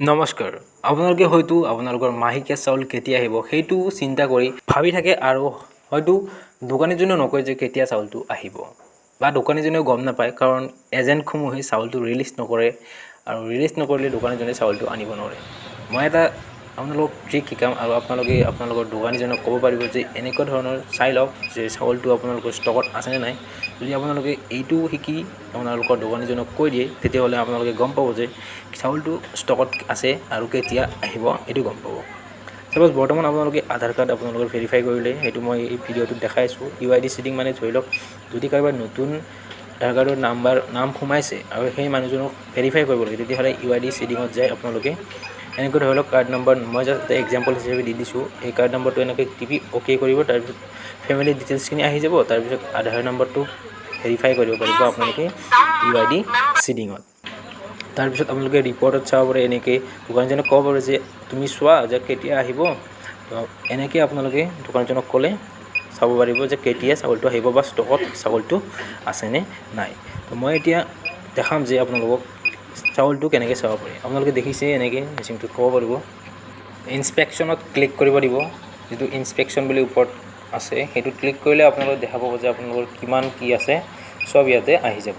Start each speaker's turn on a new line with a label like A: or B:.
A: নমস্কাৰ। আপোনালোকে হয়তো আপোনালোকৰ মাহেকীয়া চাউল কেতিয়া আহিব, সেইটো চিন্তা কৰি ভাবি থাকে আৰু হয়তো দোকানীজনেও নকয় যে কেতিয়া চাউলটো আহিব বা দোকানীজনেও গম নাপায়, কাৰণ এজেণ্টসমূহে চাউলটো ৰিলিজ নকৰে আৰু ৰিলিজ নকৰিলে দোকানীজনে চাউলটো আনিব নোৱাৰে। মই এটা আপোনালোকক ট্ৰিক শিকাম আৰু আপোনালোকে আপোনালোকৰ দোকানীজনক ক'ব পাৰিব যে এনেকুৱা ধৰণৰ চাই লওক যে চাউলটো আপোনালোকৰ ষ্টকত আছেনে নাই। যদি আপোনালোকে এইটো শিকি আপোনালোকৰ দোকানীজনক কৈ দিয়ে, তেতিয়াহ'লে আপোনালোকে গম পাব যে চাউলটো ষ্টকত আছে আৰু কেতিয়া আহিব, এইটো গম পাব। চাপ'জ বৰ্তমান আপোনালোকে আধাৰ কাৰ্ড আপোনালোকৰ ভেৰিফাই কৰিলে, সেইটো মই এই ভিডিঅ'টোত দেখাই আছোঁ। ইউআইডি চিডিং মানে ধৰি লওক যদি কাৰোবাৰ নতুন আধাৰ কাৰ্ডৰ নাম্বাৰ নাম সোমাইছে আৰু সেই মানুহজনক ভেৰিফাই কৰিব লাগে, তেতিয়াহ'লে ইউআইডি চিডিঙত যায় আপোনালোকে এনেকৈ ধৰি লওক কাৰ্ড নম্বৰ, মই জাষ্ট এটা এক্সাম্পল হিচাপে দি দিছোঁ, এই কাৰ্ড নম্বৰটো এনেকৈ টিপি অ'কে কৰিব। তাৰপিছত ফেমিলি ডিটেইলছখিনি আহি যাব। তাৰপিছত আধাৰ নম্বৰটো ভেৰিফাই কৰিব পাৰিব আপোনালোকে ইউআইডি চিডিঙত। তাৰপিছত আপোনালোকে ৰিপৰ্টত চাব পাৰে। এনেকৈ দোকানীজনক ক'ব পাৰে যে তুমি চোৱা যে কেতিয়া আহিব। তো এনেকৈ আপোনালোকে দোকানীজনক ক'লে চাব পাৰিব যে কেতিয়া চাউলটো আহিব বা ষ্টকত চাউলটো আছেনে নাই। তো মই এতিয়া দেখাম যে আপোনালোকক চাউলটো কেনেকৈ চাব পাৰি। আপোনালোকে দেখিছে, এনেকৈ মেচিনটোত ক'ব পাৰিব। ইনস্পেকশ্যনত ক্লিক কৰিব দিব। যিটো ইনস্পেকশ্যন বুলি ওপৰত আছে, সেইটোত ক্লিক কৰিলে আপোনালোকে দেখা পাব যে আপোনালোকৰ কিমান কি আছে, চব ইয়াতে আহি যাব।